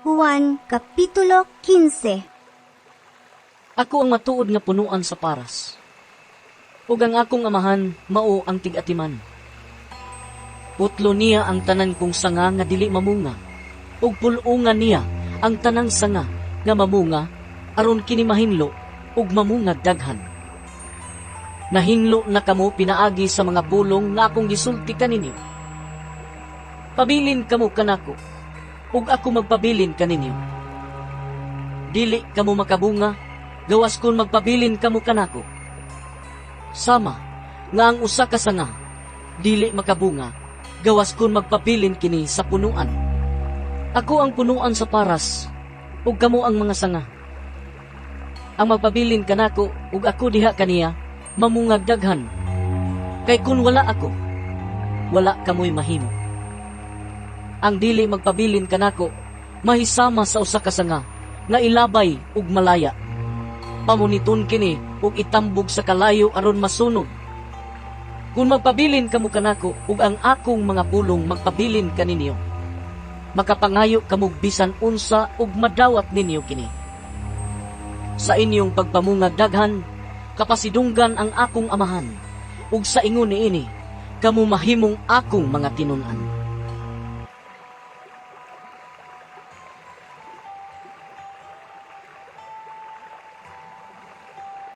Juan Kapitulo 15. Ako ang matuod nga punuan sa paras. Ug ang akong amahan mao ang tig-atiman. Putlo niya ang tanan kong sanga nga dili mamunga, ug pul-ungan niya ang tanang sanga nga mamunga aron kini mahinlo ug mamungag daghan. Nahinlo na kamo pinaagi sa mga pulong nga akong gisulti kaninyo. Pabilin kamo kanako, ug ako magpabilin kaninyo. Dili kamo makabunga gawas kun magpabilin kamo kanako. Sama nga ang usa ka sanga dili makabunga gawas kun magpabilin kini sa punuan. Ako ang punuan sa paras ug kamo ang mga sanga. Ang magpabilin kanako ug ako diha kaniya mamungag daghan. Kay kun wala ako, wala kamoy mahimo. Ang dili magpabilin kanako mahisama sa usa ka sanga nga ilabay ug malaya. Pamuniton kini ug itambog sa kalayo aron masunog. Kung magpabilin kamo kanako ug ang akong mga pulong magpabilin kaninyo, makapangayo kamo bisan unsa ug madawat ninyo kini. Sa inyong pagpamungag daghan, kapasidunggan ang akong amahan, ug sa ingon niini kamo mahimong akong mga tinun-an.